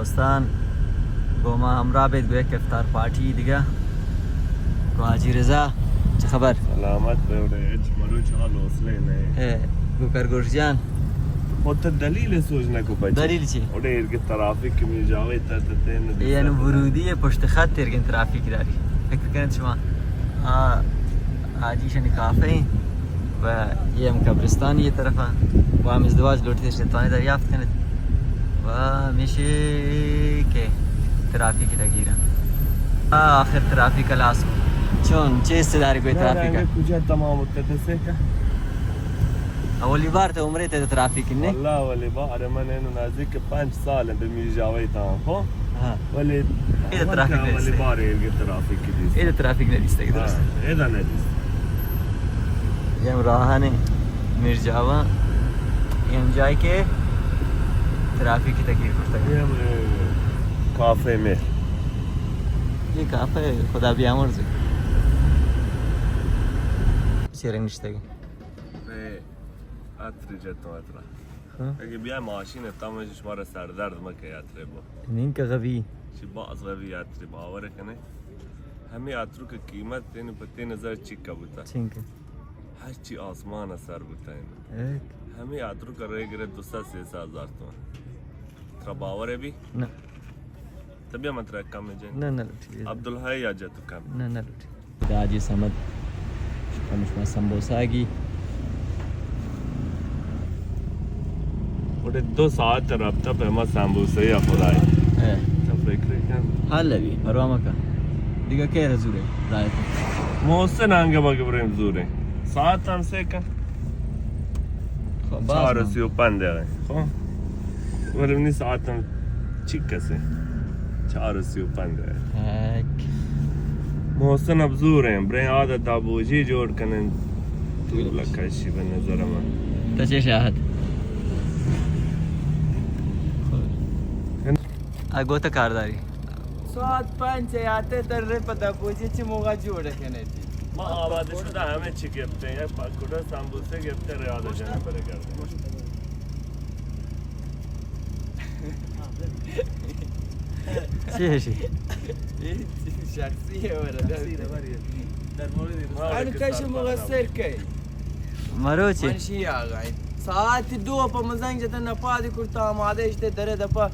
دوستان، گوں ما ہمراہ بیت گوں یک افطار پارٹی دگہ۔ گوں حاجی رضا، چہ خبر؟ سلامت بے، وڑے ہچ مروچ حال حوصلے نہ۔ اے، گوں کرگوش جان۔ او تو دلیل سوچ نہ کو پچے۔ دلیل چی؟ وڑے ارگے ترافیک می جاوے تا تے نہ اے انو ورودی ہے، پشت خط ارگن ترافیک داری۔ فکر کنت شما۔ آ، حاجی شنی کافے۔ و اے ہم قبرستانی طرفا و ہم ازدواج لوٹتے شیطانی دریافت کنت و ہمیشی کہ ترافیک تگیرا۔ آ، آخر ترافیک خلاص۔ چون چیز داری کوئی ترافیک؟ کجا تمام ہوتا دسے کا؟ اولی بار تے عمرے تے ترافیک نے؟ واللہ اولی بار، من اینو نزدیک پنچ سال بہ میرجاوئی تاں، خو؟ ہاں۔ ولی اے ترافیک اولی بار اے کہ ترافیک دیست۔ اے ترافیک نہ دیست، درست۔ ہاں، اے دا نہ دیست۔ اے ہم راہ نے میرجاوا، اے ہم جائے کہ ترافیک تگیر کرتا ہے۔ اے ہم، اے، کافے میں۔ اے کافے خدا بیامرز۔ چیرے نشتگی۔ اے عطر جتوں عطرہ۔ ہاں۔ اگہ بیا ماشین ء تمش شمارا سردرد مکہ عطرے بو۔ نین کہ غوی۔ چی باز غوی عطرے، باور کنے۔ ہمیں عطرو کی قیمت تین پہ تین ہزار چکا بوتا۔ چنکہ۔ ہر چی آسمان سر بوتا ہے۔ ایک۔ ہمیں عطرو کا رہ گرے دو سو سے سو ہزار تو۔ ترا باور ہے بھی؟ نہ۔ تبیا من ترا کم جن۔ نہ، نہ لوٹی۔ عبدالحی یا جتو کم۔ نہ، نہ لوٹی۔ دا جی سمد۔ شکم شما سمبوسا گی۔ وڑے دو ساعت رابطہ پہ ما سمبوسے یا خدای۔ اے۔ تو فکر کن۔ حال لگی، پروا مکا۔ دیگه کئے رزورے، رایت۔ محسن آنگه ما گبریم زورے۔ ساعت ہم سے کن۔ خب، باز چار مان۔ سی و پنج دقیقه۔ خب۔ ولی منی ساعت ہم چک کسے۔ چار و سی و پنج ہے۔ ہیک۔ محسن ابزور ہیں، برے عادت آبوجی جوڑ کنن۔ تو لکشی بہ نظر من۔ تو چے شاہد؟ آ گوتا کارداری۔ ساعت پنچ ہے، آتے در رے پتا بوجی چی موقع جوڑ کنے۔ ما آماده شده همه چی گرفتیم، یک پاکوت سمبوسه گرفتیم، رئال جناب برگردیم۔ چی هشی؟ این شخصی ہے، برادر۔ شخصی ہے، برادر۔ در مورد این ان کش مقصر کئی؟ مروچی؟ من شی آگائی۔ ساعت دو پا مزنگ جتا نپادی کرتا آماده اشتے درے دپا۔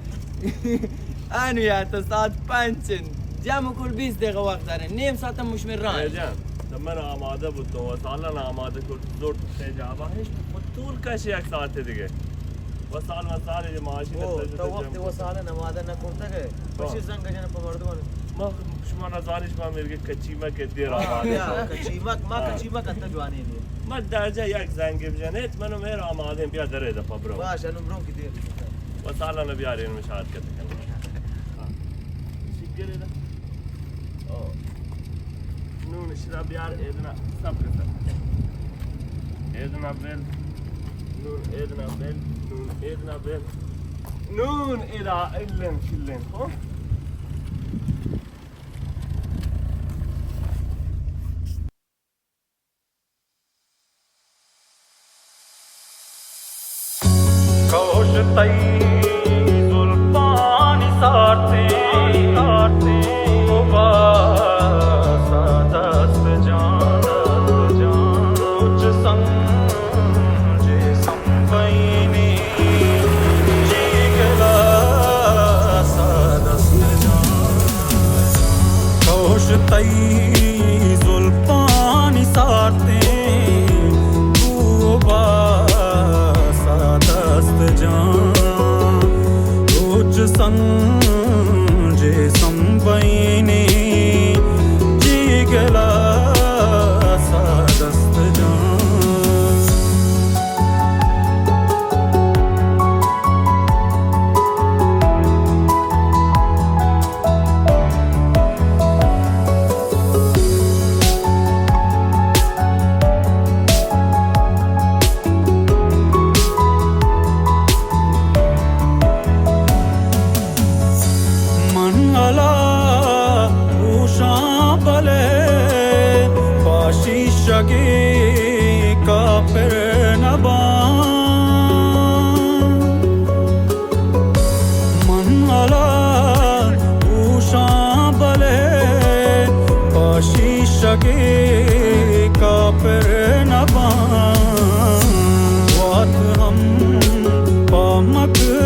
انو یا تو ساعت پنچ انت۔ جمع کل بیست دقیقه وقت داریں۔ نیم ساعت ہم مشمر راہ اے انت۔ جان، تو من آماده بوتوں، وسالان آماده کرت، زرت تے جابا ہشت، خود طول کش یک ساعت دیگه۔ وسال، وسال، یہ ماشین او، تو وقت وسالان آماده نہ کرتگ ہے۔ ہاں۔ پشی زنگ جن پہ مردمان۔ ما شما نزانی شما میرگے کچیمک دیر آماده۔ ہاں، کچیمک، ما ہاں۔ کچیمک انت جوانی دیر۔ ما درجہ یک زنگ بجنیت، منو میر آماده، بیا درے دپا برو۔ باش، انو برو کی دیر۔ وسالان بیارین مشاہد کتے کنن۔ ہاں۔ شکر ہے نا؟ او۔ نون اشرا بیار ایدنا سب کسا۔ ایدنا بل۔ نون ایدنا بل۔ نون ایدنا بل۔ نون ادا الن کلن۔ ہو؟ کئوش تئی زلپانی سارتیں، او باسا دست جان، روچ سنجے سمبئینی جیگلا سا دست جان۔ کئوش تئی زلپانی سارتیں، او باسا دست جان۔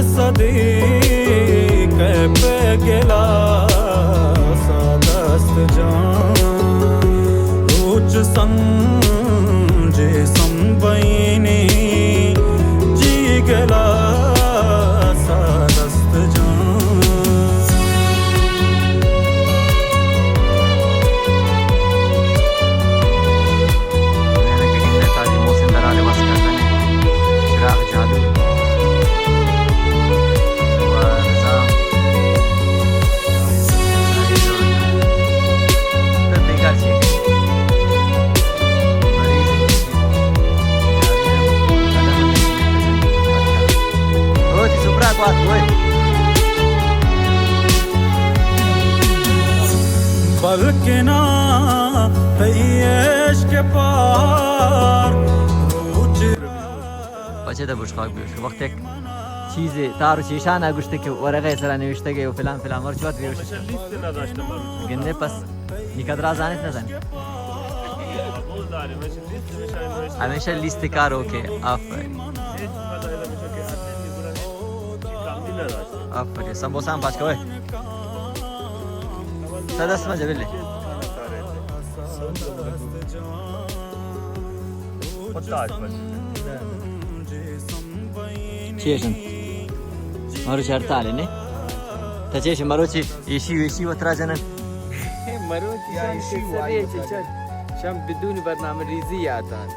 صدیق پہ گلاس ءَ دست جان، روچ سنجے سمبئینی جی گلاس ءَ دست جان۔ محسن درا لباس کردن، چراغ جادو۔ بلکنا تئی عشق پار روچ۔ پچے تہ بشخاک بیش۔ وقت یک چیزے تار و چیشان ءَ گوشتے کہ ورغے سرا نوشتگے و فلان فلان مرچی وت بیوش۔ گندے پس نی قدرا زانت نہ زانت۔ ہمیشہ لیست کار اوکے۔ آفرین۔ آفرین۔ سمبوسہ ہم پاچ کوئے۔ سدس مجھے بلے۔ چیشن مروچی ہڑتال نے؟ تا چیشن مروچی ایشی ویشی وترا جنن؟ مروچی شام ایشی سرے چچن۔ شام بدون برنامہ ریزی آتان۔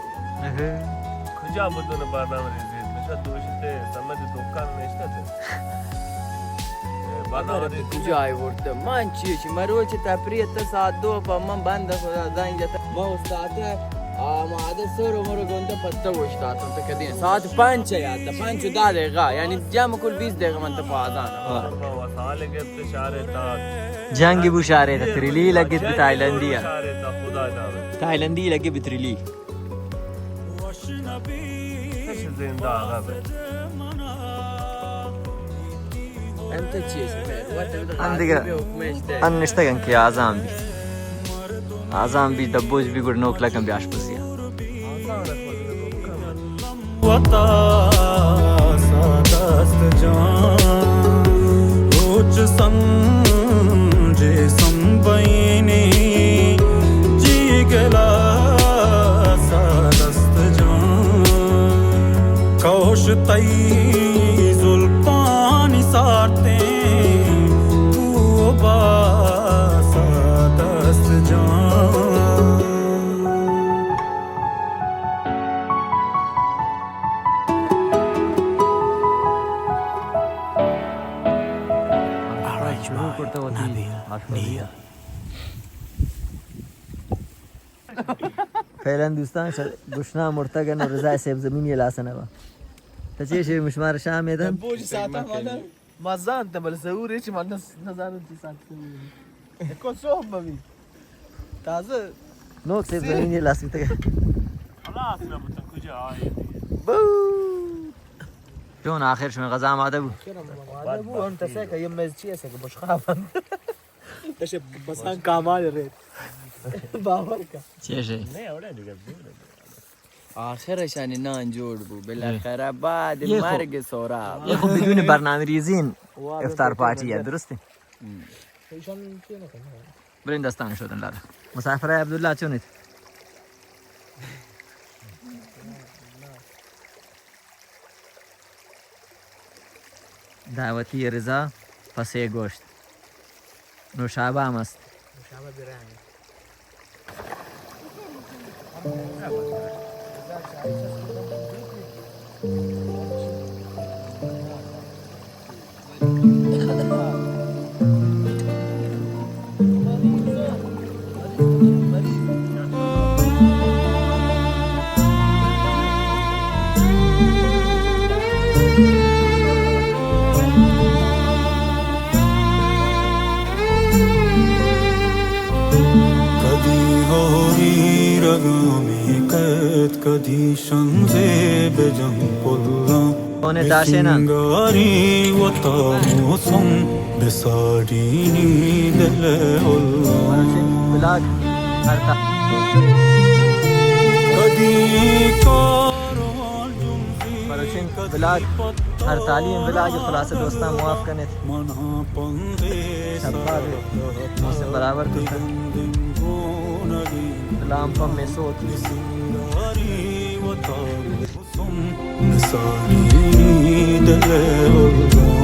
کجا بدون برنامہ ریزی؟ تو شاید دوشتے سمجھ دکان نشتے تھے۔ اگر کجا آئی ورد من چیشی مروچی تفریح تا ساعت دو پا من بند خدا زنگ جتا۔ ما استاد آماده سر و مرو گنده پتہ اوشتاتم تا کدی ساعت پنچ یاد، پنچ و دہ دقیقہ، یعنی جمع کل بیست دقیقہ من تا پازان۔ جنگی بو شارے تا تریلی لگت بی تائیلندی۔ تائیلندی لگت بی تریلی۔ زندہ آغا بے۔ انت چیز بے، وطن ان دیگہ حکمش دے۔ ان نشتگن کہ آزان بی۔ آزان بی دبوج بی گڑ نوک لگن بی آشپزی۔ وتا سا دست جان، روچ سنجے سمبئینی جی گلاس ءَ دست جان۔ کوش تئی زلفانی سارتیں بو و باس ءَ دست جان۔ فعلاً دوستان، ش-، گشنا مرتگن و رضا سیب زمینی لاس نبا۔ تا چے شے مشمار شام ایدن؟ بوج ساعتا مانا۔ ما زانت بل ضرور ہے چی من نز-، نزانم چی ساعت۔ کو صحب ببی۔ تازہ۔ نوک سیب زمینی لاس بیتگا۔ خلاص نہ بوتن کجا آئے۔ بو۔ چون آخر شما غذا آمادہ بو؟ آمادہ بو، ہم تسے کہ یہ میز چی ہے کہ بشخاب۔ تشه بسان کامال ریت۔ باور کن۔ چیشے؟ آخر شانی نان جوڑ بو، بالاخره بعد مرگ سورا۔ یہ خب بدون برنامه ریزین افطار پارٹی ہے، درسته؟ برین دستان شدن لالا۔ مسافر عبدالله چونیت؟ دعوتی رضا پسے گوشت۔ نوشابہ ہم است۔ نوشابہ برائیں۔ کدی ہوری رگامی کت، کدی شنزے بجن پلاں۔ کونے تاشے نا؟ بسنگاری وتا موسم بساڈینی دل اللہ۔ بلاک ہر تا۔ کدی کاروان جنزی مروچین ولاگ، ہر تعلیم ولاگ خلاصہ دوستاں معاف کنے۔ شباب محسن برابر کرتا۔ کلام پہ میں سوت۔ نثاری دل ءِ